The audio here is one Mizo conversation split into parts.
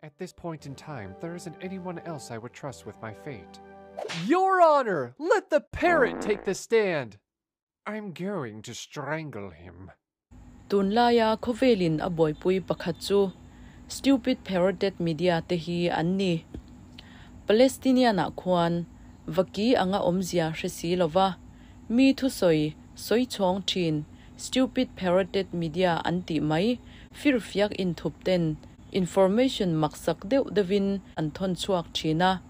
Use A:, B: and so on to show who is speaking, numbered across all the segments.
A: At this point in time, there isn't anyone else I would trust with my fate. Your Honor, let the parrot take the stand! I'm going to strangle him.
B: Tunlaia khawvelin a buaipui pakhat chu Stupid Parroted Media te hi an ni. Palestinian-ah khuan vaki anga awmzia hre si lova mi thusawi sawi chhawng thin Stupid Parroted Media an tih mai firfiak inthup ten information maksak deuh deuhin an thawn chhuak thin a.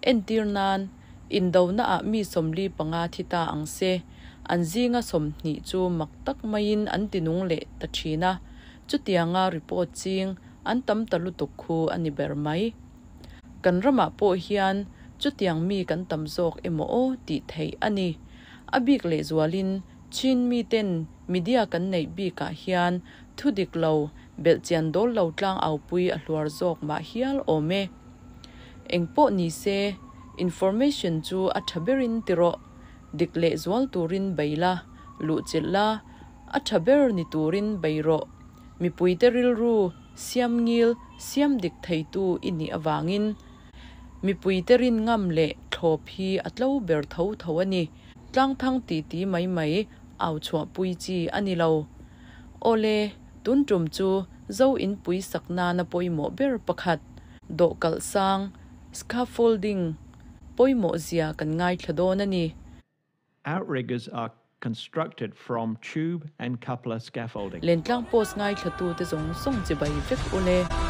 B: Entir nan, indonaah mi 45 thi ta ang se, an zinga 20 chu mak tak maiin an tinung leh ta thin a, chutianga report ching an tam ta lutuk khu a ni ber mai. Kan ramah pawh hian chutiang mi kan tam zawk emaw aw tih theih a ni. A bik lehzualin Chin miten media kan neih bikah hian thu dik lo, belhchian dawl lo tlang aupui a hluar zawk mah hial awm e. Eng pawh ni se, information chu a tha berin ti rawh, dik lehzual turin bei la, luhchilh la, a tha ber ni turin bei rawh. Mipuite rilru siam ngil, siam dik theitu i nih avangin mipuite rin ngam leh thlawp hi a tlo ber tho tho a ni. Tlangthang titi mai mai au chhuahpui chi a ni lo. Awle, tun tum chu Zo inpui sak nana pawimawh ber pakhat, dawhkalh sang, scaffolding, pawimawh zia kan ngaithla dawn a ni.
C: Outriggers are constructed from tube and coupler scaffolding.
B: Lentlang post ngaithlatute zawng zawng chibai vek u le.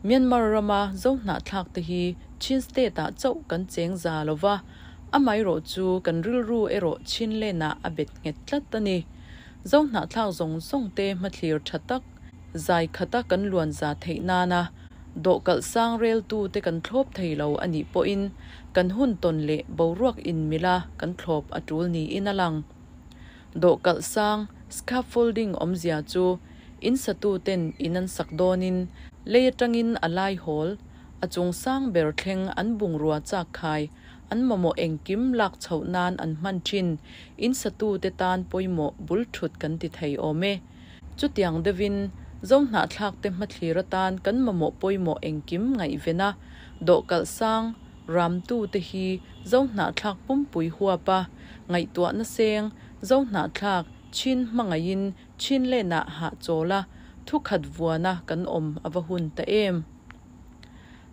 B: Myanmar rama Zohnahthlak te hi Chin State ah chauh kan cheng za lo va, amaherawh chu kan rilru erawh Chin lenah a bet nghet tlat a ni. Zohnahthlak zawng zawng te hmathlir tha tak, zai khata kan luan za theih nana dawhkalh sang reltu te kan thlawp thei lo a nih pawhin kan hun tawn leh boruak inmila kan thlawp a tul niin a lang. Dawhkalh sang, scaffolding, awmzia chu in satu ten in an sak dawnin lei atangin a lai hawl, a chung sang ber thleng an bungrua chak khai an mamawh engkim lak chhoh nan an hman thin in satu te tan pawimawh bul thut kan ti thei awm e. Chutiang deuhin Zohnahthlak te hmathlir atan kan mamawh pawimawh engkim ngaihven a, dawhkalh sang ramtu te hi Zohnahthlak pumpui huapa ngaihtuahna seng Zohnahthlak chin hmangaihin chin lenah hahchawl a, thukhat vuana kan awm a va hun ta em.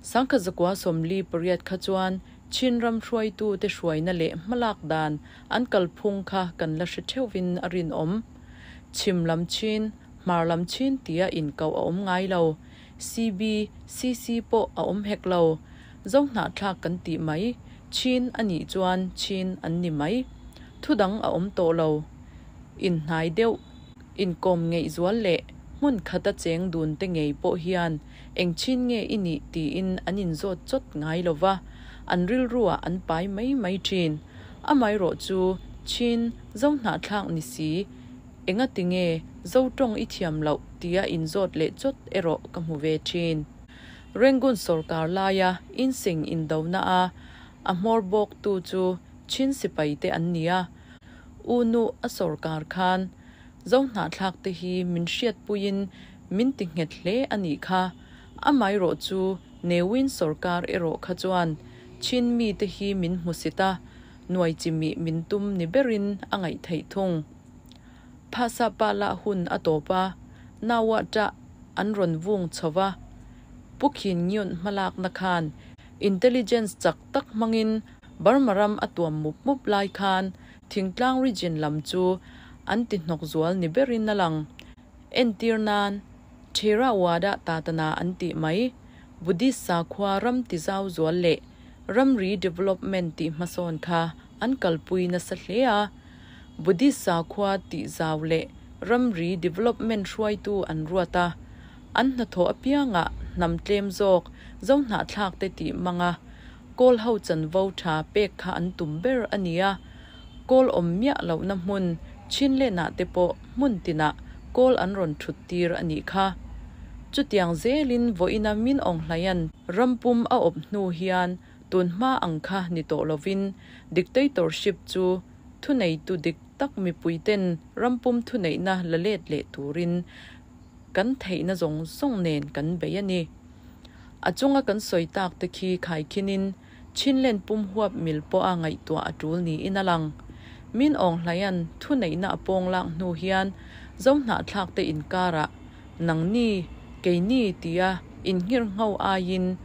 B: 1948 kha chuan Chin ram hruaitute hruaina leh hmalak dan an kalphung kha kan la hre theuhin a rinawm. Chhim lam Chin, hmar lam Chin tia inkoh a awm ngai lo. CB, CC pawh a awm hek lo. Zohnahthlak kan tih mai, Chin a nih chuan Chin an ni mai. Thudang a awm tawh lo. Inhnai deuh, inkawm ngeih zual leh hmun khata cheng dun te ngei pawh hian Eng chin nge i nih tiin an inzawt chawt ngai lo va, an rilruah an pai mai mai thin. Amaherawh chu chin zo hnahthlak ni si, enga ti nge zo tawng i thiam loh tia inzawt leh chawt erawh ka hmu ve thin. Rangoon sawrkar laia inseng indona a a hmawr bawktu chu chin sipai te an ni a, U nu a sawrkar khan zo hnahthlak te hi min hriatpuiin Min ti nghet hle a nih kha. Amaherawh chu Newin sawrkar erawh kha chuan Chin mite hi min hmusit a, nuai chimih min tum ni berin a ngaih theih thung. Phasa pa lah hun a tawp a, naua ṭah an rawn vung chho va. Pu Khin Nyunt hmalakna khan intelligence chak tak hmangin Burma ram a tuam mup mup lai khan thingtlang region lam chu an ti hnawk zual ni berin a lang. Entir nan, Theravada Tatana an tih mai, Buddhist sakhua ram ti zau zual leh ramri development tih hmasawn kha an kalpui nasa hle a. Buddhist sakhua tih zau leh ramri development hruaitu an ruat a, an hnathawh apiangah hnam tlem zawk zohnahthlak te tih mang a. Kawl ho chanvo tha pek kha an tum ber a ni a. Kawl awm miah lohna hmun Chinlenah te pawh hmun tinah Kawl an rawn thut tir a nih kha. Chutiang zelin vawiina Min Aung Hlaing ram pum a awp hnu hian tun hma ang kha ni tawh lovin dictatorship chu thuneitu dik tak mipuiten ram pum thuneihna la let leh turin kan theihna zawng zawng nen kan bei a ni. A chunga kan sawi tak te khi khaikhinin Chinlen pum huap mil pawha ngaihtuah a tul niin a lang. Min Aung Hlaing thuneihna a pawng lak hnu hian Zohnahthlak te inkarah nangni, keini tia innghirngho aiin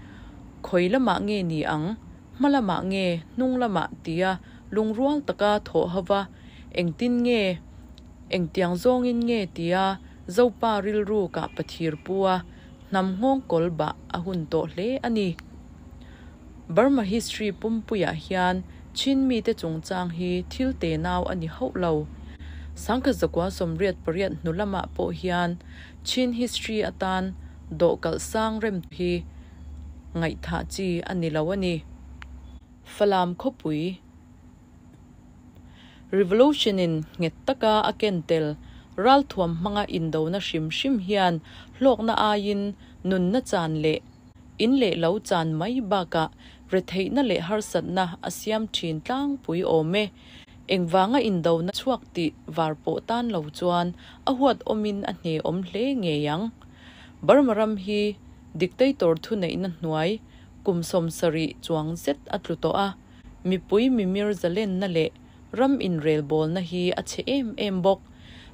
B: khawi lamah nge ni ang, hma lamah nge hnung lamah tia lungrual taka thawh hova engtin nge, engtiang zawngin nge tia Zopa rilru kah pathir pu a hnam nghawng kawl bah a hun tawh hle a ni. Burma history pumpuiah hian Chin mite chungchang hi thil te nau a ni hauh lo. Sangkhat zakua 88 hnu lamah pawh hian Chin history atan dawhkalh sang rem hi ngaihthah chi a ni lo a ni. Falam khawpui Revolution-in nghet taka a ken tel ralthuam hmanga indona hrim hrim hian hlawkna aiin nunna chan leh In leh lo chan mai bakah retheihna leh harsatna a siam thin tlangpui awm e. Engvanga indona chhuak tih var pawh tan lo chuan a huat awmin a hne awm hle ngei ang. Burma ram hi dictator thuneihna hnuai kum 70 chuang zet a tlu tawh a, mipui mimir zalenna leh ram inrelbawlna hi a chhe em em bawk.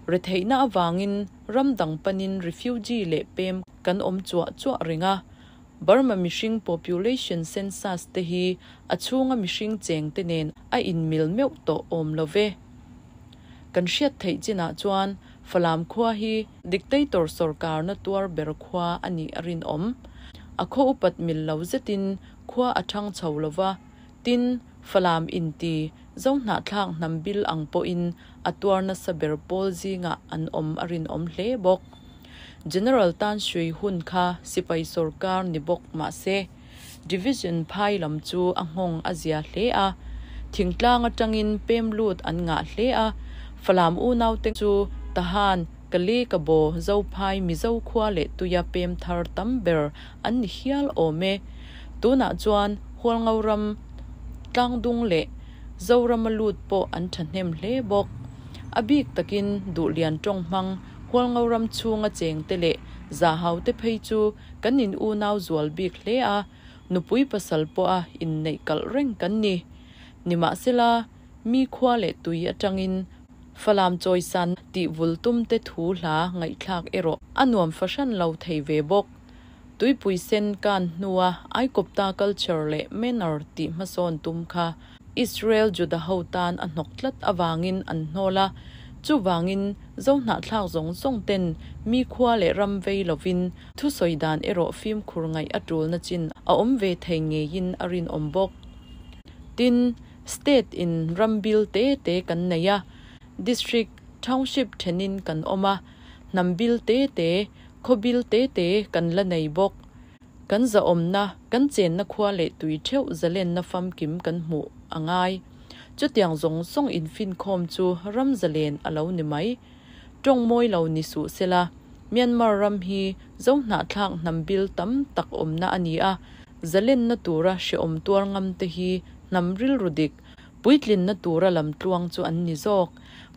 B: Retheihna avangin ram dang panin refugee leh pem kan awm chuah chuah reng a, Burma mihring population census te hi a chhunga mihring cheng te nen a inmil meuh tawh awm lo ve. Kan hriat theih chinah chuan Falam khua hi dictator sawrkarna tuar ber khua a nih a rinawm. A khaw upat mil lo zetin khua a thang chho lo va, tin, Falam inti Zohnahthlak hnam bil ang pawhin a tuar nasa ber pawl zingah an awm a rinawm hle bawk. General tan hrui hun kha sipai sawrkar ni bawk mah se, Division phai lam chu a nghawng a zia hle a, thingtlang atangin pem lut an ngah hle a, Falam unaute chu Tahan, Kali Kabaw, Zophai, Mizo khua leh tuia pem thar tam ber an ni hial awm e. Tunah chuan Hualngo ram tlangdung leh Zorama lut pawh an thahnem hle bawk. A bik takin Duhlian tawng hmang Hualngo ram chhunga chengte leh Zahaute phei chu kan in unau zual bik hle a, nupui pasal pawha inneih kalh reng kan ni. Nimahsela, mi khua leh tui atangin Falam chawisan tih vul tumte thu hla ngaihthlak erawh a nuam fahran lo thei ve bawk. Tuipui sen kan hnua Aikawpta culture leh manner tih hmasawn tum kha Israel Juda ho tan a hnawk tlat avangin an hnawl a, chuvangin Zohnahthlak zawng zawng ten mi khua leh ram vei lovin thusawi dan erawh fimkhur ngaih a tulna chin a awm ve thei ngeiin a rinawm bawk. Tin, State in ram bil te te kan nei a, District, Township thenin kan awm a, hnam bil te te, Khaw bil te te kan la nei bawk. Kan zahawmna, kan chenna khua leh tui theuh zalenna famkim kan hmuh a ngai. Chutiang zawng zawng infinkhawm chu ram zalen a lo ni mai. Tawng mawi lo ni suh sela, Myanmar ram hi Zohnahthlak hnam bil tam tak awmna a ni a, zalenna tura hrehawm tuar ngam te hi hnam rilru dik, puitlinna tura lamtluang chu an ni zawk.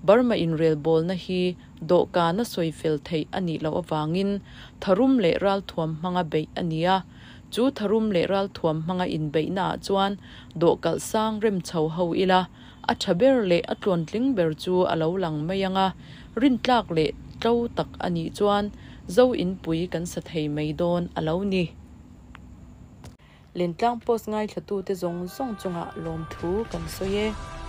B: Burma inrelbawlna hi dawhkana sawi fel theih a nih loh avangin tharum leh ralthuam hmanga beih a ni a. Chu tharum leh ralthuam hmanga inbeihnaah chuan dawhkalh sang rem chho ho ila, a tha ber leh a tluantling ber chu a lo lang mai ang a, rintlak leh tlo tak a nih chuan Zo inpui kan sa thei mai dawn a lo ni. Lentlang Post ngaithlatute zawng zawng chungah lawmthu kan sawi e.